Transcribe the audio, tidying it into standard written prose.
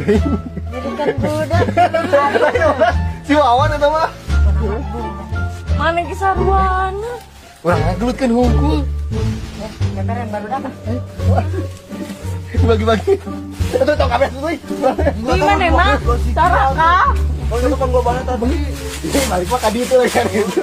Teuing. Jadikan budak. Si Wawan eta mah. Mana kisarwana? Urang ngagelutkeun hungkul. Ya, DPR baru datang. Bagi-bagi. Itu tong kabeh euy. Gimana emang? Cara kah? Oh, itu kan gua banget tadi. Ini balik mah ka ditu lagi kan gitu.